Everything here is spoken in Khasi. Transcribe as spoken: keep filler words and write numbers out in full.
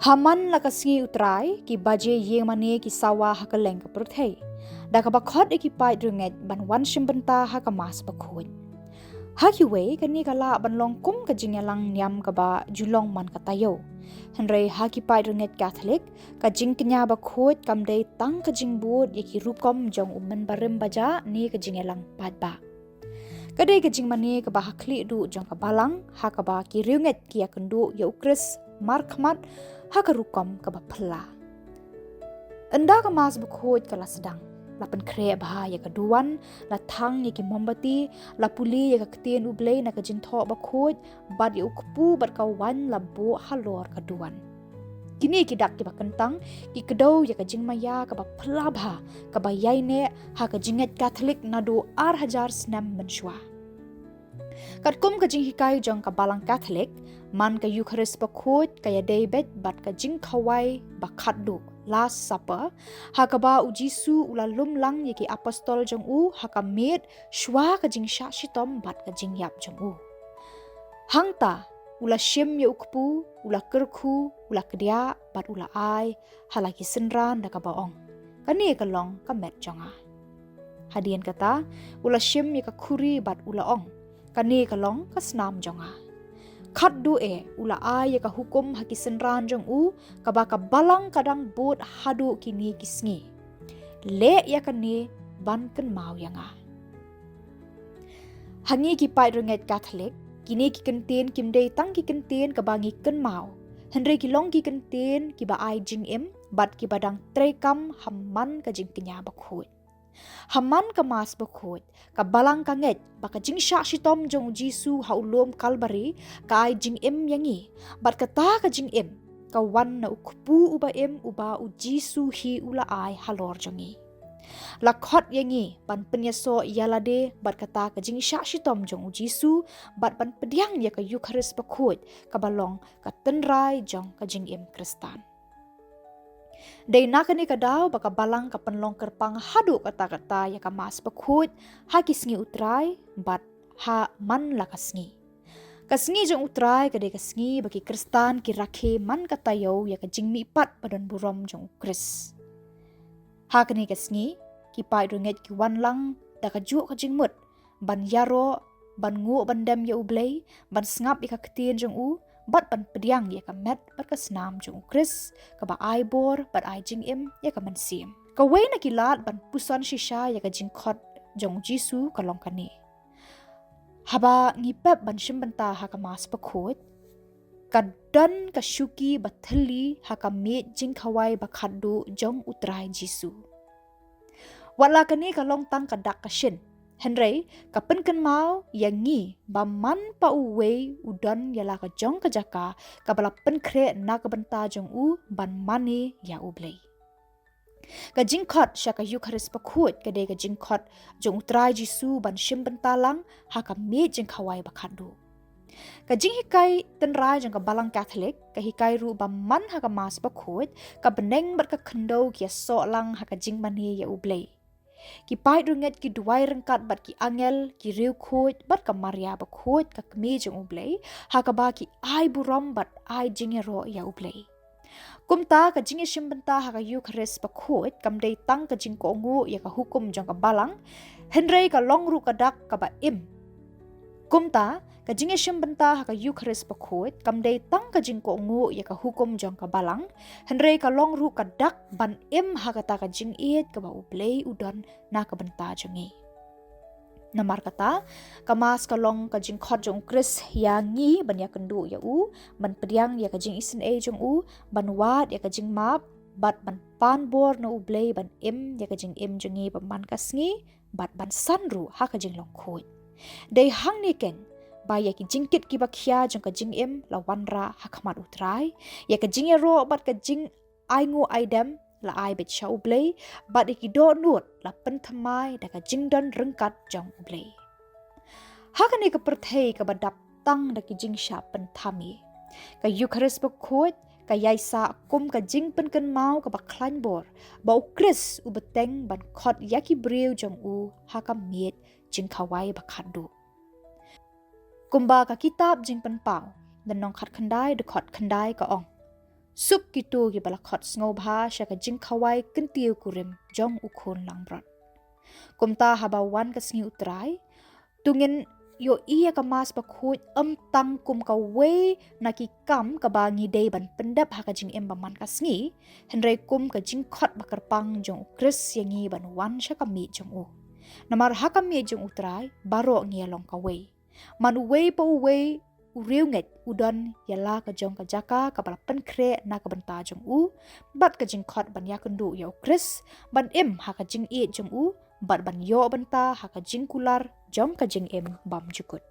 Ha man la ka sngi U Trai, ki baje ïing mane ki sawa ha kylleng ka pyrthei, da kaba khot ïa ki paid rangeit ban wan shim bynta ha ka Mass Bakhuid. Ha kiwei, kane ka lah ban long kum ka jingïalang niam kaba ju long man ka taïew. Hynrei ha ki paid rangeit Katholik, ka jingkñia bakhuid kam dei tang ka jingbud ïa ki rukom jong u mynbarim bajah ne ka jingïalang paidbah. Ka dei ka jingmane kaba ha khlieh duh jong ka Balang, ha kaba ki riewngeit ki ïakynduh ïa U Khrist markhmat ha ka rukom kaba phylla. Ynda ka Mass Bakhuid ka la sdang, la pynkhreh bha ïa ka duwan, la thang ïa ki mombati, la pule ïa ka Ktien U Blei na ka jingthoh bakhuid, bad ïa u kpu bad ka waiñ la buh halor ka duwan. Kine ki dak kiba kyntang ki kdew ïa ka jingmaïa kaba phylla bha, kaba ïaineh ha ka jingngeit Katholik naduh ar hajar snem mynshuwa. Katkum ka jinghikai jong ka Balang Katholik, man ka Eukharist Bakhuid ka ïadei beit bad ka jingkhawai bakhatduh, Last Supper, ha kaba U Jisu u la lum lang ïa ki apostol jong u ha ka miet shuwa ka jingshah shitom bad ka jingïap jong u. Hangta, u la shim ïa u kpu, u la kyrkhu, u la kdiah, bad u la ai ha la ki synran da kaba ong, "Kane ka long ka met jong nga." Hadien kata, u la shim ïa ka khuri bad u la ong, "Kane ka long ka snam jong nga." Khatduh eh, u la ai ïa ka hukum ha ki synran jong u, kaba ka Balang ka dang bud haduh kine ki sngi. "Leh ïa kane ban kynmaw ïa nga." Ha ngi ki paid rangeit Katholik, kine ki kyntien kim dei tang ki kyntien kaba ngi kynmaw, hynrei ki long ki kyntien kiba ai jingim bad kiba dang treikam ha man ka jingkñia bakhuid. Ha man ka Mass Bakhuid, ka Balang ka ngeit ba ka jingshah shitom jong U Jisu ha u lum Kalbari ka ai jingim ïa ngi, bad kata ka jingim ka wan na u kpu uba im uba U Jisu hi u la ai halor jong ngi. La khot ïa ngi ban pynïasoh ïa lade bad kata ka jingshah shitom jong U Jisu, bad ban pdiang ïa ka Eukharist Bakhuid kaba long ka tynrai jong ka jingim Khristan. Dei na kane ka daw ba ka Balang ka pynlong kyrpang haduh katta katta ïa ka Mass Bakhuid ha ki sngi U Trai bad ha man la ka sngi. Ka sngi jong U Trai ka dei ka sngi ba ki Khristan ki rakhe man ka taïew ïa ka jingmihpat ba don burom jong U Khrist. Ha kane ka sngi, ki paid rangeit ki wan lang da kajuh ka jingmut, ban ïaroh, ban nguh ban dem ïa U Blei, ban sngap ïa ka ktien jong u, bad ban pdiang ïa ka met bad ka snam jong U Khrist, kaba ai bor bad ai jingim ïa ka mynsiem. Kawei na ki lad ban puson shisha ïa ka jingkhot jong U Jisu ka long kane. Haba ngi pep ban shim bynta ha ka Mass Bakhuid, ka don ka shuki ba thylli ha ka miej jingkhawai bakhatduh jong U Trai Jisu. Wat la kane ka long tang ka dak ka shin, hynrei ka pynkynmaw ïa ngi ba man pa uwei u don ïa la ka jong ka jaka kaba la pynkhreh na ka bynta jong u ban mane ïa U Blei. Ka jingkhot sha ka Eukharist Bakhuid ka dei ka jingkhot jong U Trai Jisu ban shim bynta lang ha ka miej jingkhawai bakhatduh. Ka jinghikai tynrai jong ka Balang Katholik ka hikai ruh ba man ha ka Mass Bakhuid, ka bneng bad ka khyndew ki ïasoh lang ha ka jingmane ïa U Blei. Ki paid rangeit ki duwai ryngkat bad ki angel, ki riewkhuid bad ka Maria Bakhuid, ka Kmie jong U Blei, ha kaba ki ai burom bad ai jingïaroh ïa U Blei. Kumta ka jingïashim bynta ha ka Eukharist Bakhuid kam dei tang ka jingkohnguh ïa ka hukum jong ka Balang, hynrei ka long ruh ka dak kaba im. Kumta ka jingïashim bynta ha ka Eukharist Bakhuid kam dei tang ka jingkohnguh ïa ka hukum jong ka Balang, hynrei ka long ruh ka dak ban im ha kata ka jingïeit kaba U Blei u don na ka bynta jong ngi. Namar kata, ka Mass ka long ka jingkhot jong U Khrist ïa ngi ban ïakynduh ïa u, ban pdiang ïa ka jingisynei jong u, ban wad ïa ka jingmap, bad ban pan bor na U Blei ban im ïa ka jingim jong ngi ba man ka sngi, bad ban san ruh ha ka jinglong khuid. Dei hangne keiñ ba ïa ki jingkit kiba khia jong ka jingim la wanrah ha khmat U Trai, ïa ka jingïaroh bad ka jing ainguh aidem la ai beit sha U Blei, bad ïa ki dohnud la pynthymmai da ka jingdon ryngkat jong U Blei. Ha kane ka pyrthei kaba dap tang da ki jingshah pynthame, ka Eukharist Bakhuid ka ïaisah kum ka jingpynkynmaw kaba khlaiñ bor ba U Khrist u bteng ban khot ïa ki briew jong u ha ka miej jingkhawai bakhatduh. Kumba ka kitab Jingpynpaw, lynnong khatkhyndai, dkhot khyndai ka ong, Suk kito kiba la khot sngewbha sha ka jingkhawai kyntiew kurim jong U Khun langbrot. Kumta haba wan ka sngi U Trai, to ngin ïohi ïa ka Mass Bakhuid ym tang kum kawei na ki kam kaba ngi dei ban pyndep ha ka jingim ba man ka sngi, hynrei kum ka jingkhot ba kyrpang jong U Khrist ïa ngi ban wan sha ka miej jong U. Namar ha ka miej jong U Trai baroh ngi ïa long kawei. Man uwei pa uwei u riewngeit u don ïa la ka jong ka jaka kaba la pynkhreh na ka bynta jong u, bad ka jingkhot ban ïakynduh ïa U Khrist, ban im ha ka jingïeit jong u, bad ban ïoh bynta ha ka jingkular jong ka jingim bymjukut.